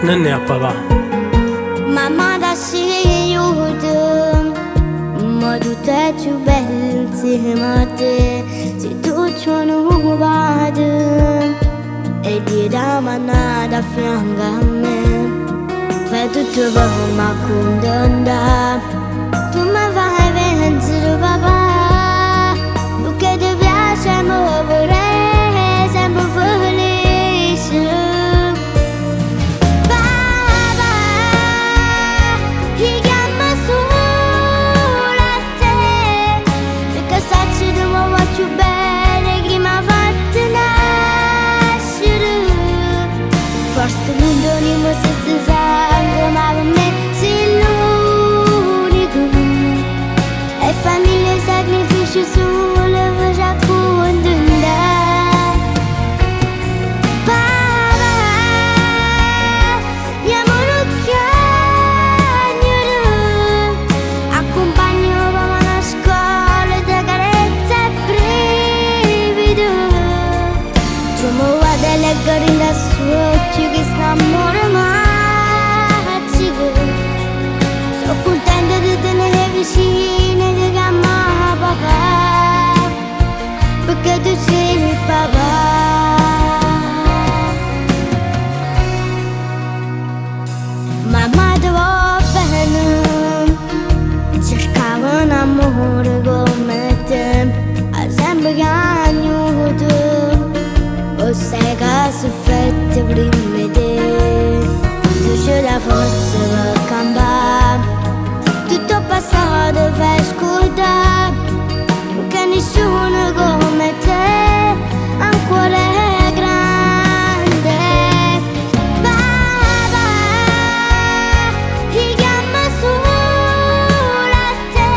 Nun è a papà. Mammà t'ha scegliuto, ma tutto è più bello insieme a te. Si tu c'ho nu padre e ti dà manata a fianco a me. Fai tutto per mi accontentare. Tu mi fai vincere papà, perché ti piace muovere sempre felice. Papà, io chiamo solo a te, perché saccio che mi voglio bene, chi mi ha fatto nascere. Forse non teniamo stesso sangue, ma per me sei l'unico. E famiglia sacrificio solo per accontentare. Papà, io non chiagnere, accompagno papà a scuola, te carezza e brivido. Tu mi guardi e leggo dint' 'a st'uocchie che st'ammore magico. Sono contenta di tenere vicino e di chiamare papà, perché tu sei il papà. Mamma ti va bene, cercavo un amore come te, ha sempre piagnuto, o sai che soffretto prima di te. Tu c'è la forza per campare, tutto il passato fai scordare, perché nessuno come te ancora è grande. Papà, io chiamo solo a te,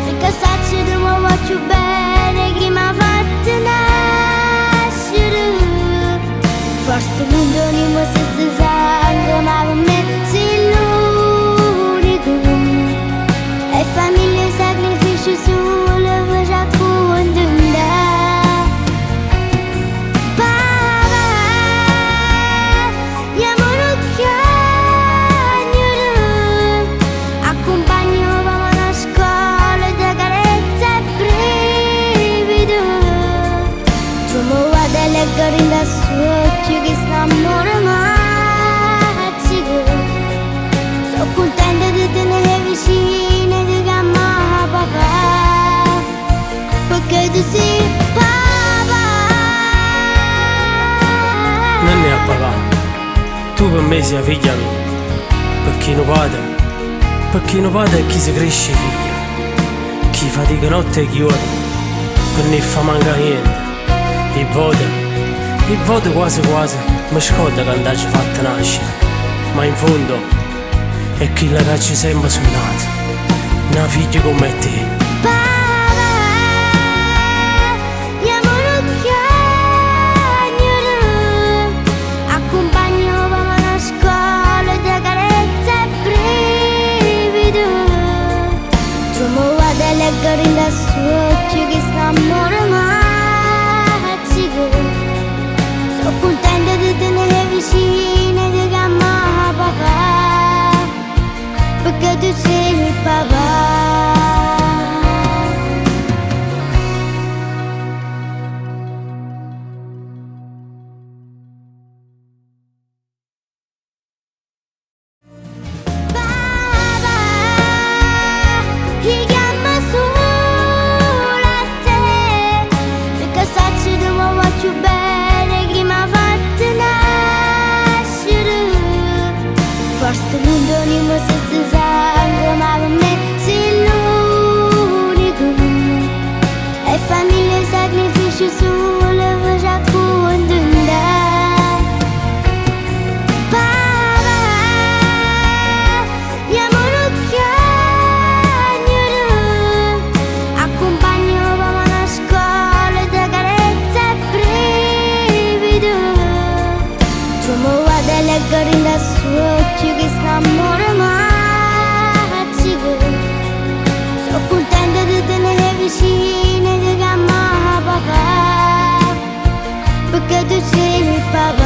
perché saccio che mi voglio bene, chi mi ha fatto nascere. Forse non teniamo stesso sangue, ma per me sei l'unico. E famiglia sacrificio solo per accontentare. Papà, io non chiagnere, accompagno papà a scuola, te carezza e brivido. Tu mi guardi e leggo dint' 'a st'uocchie che st'ammore magico. Sono contenta di tenere vicino e di chiamare papà, perché tu sei papà. Nun è a papà. Tu per me sei figlia mia. Perché non padre, perché non padre è chi si cresce figlia. Chi fatica notte e giorno, per non fa mancare niente. E volte quasi quasi mi scordo che non ci fatto nascere. Ma in fondo è quella che ci sempre sognato. Una figlia come te. Papà, io non chiagnere, accompagno papà a scuola, te carezza e brivido. Tu mi guardi e leggo dint' 'a st'uocchie che st'ammore magico. Sono contenta di tenere vicino e di chiamare papà, perché tu sei il papà. Papà, io chiamo solo a te, perché saccio che mi voglio bene, chi mi ha fatto nascere. Forse non teniamo stesso sangue, ma per me sei l'unico. E famiglia sacrificio solo per accontentare. Papà, io non chiagnere, accompagno papà a scuola, te carezza e brivido. Tu mi guardi e leggo dint' 'a st'uocchie che st'ammore magico. Sono contenta di tenere vicino e di chiamare papà, perché tu sei il papà.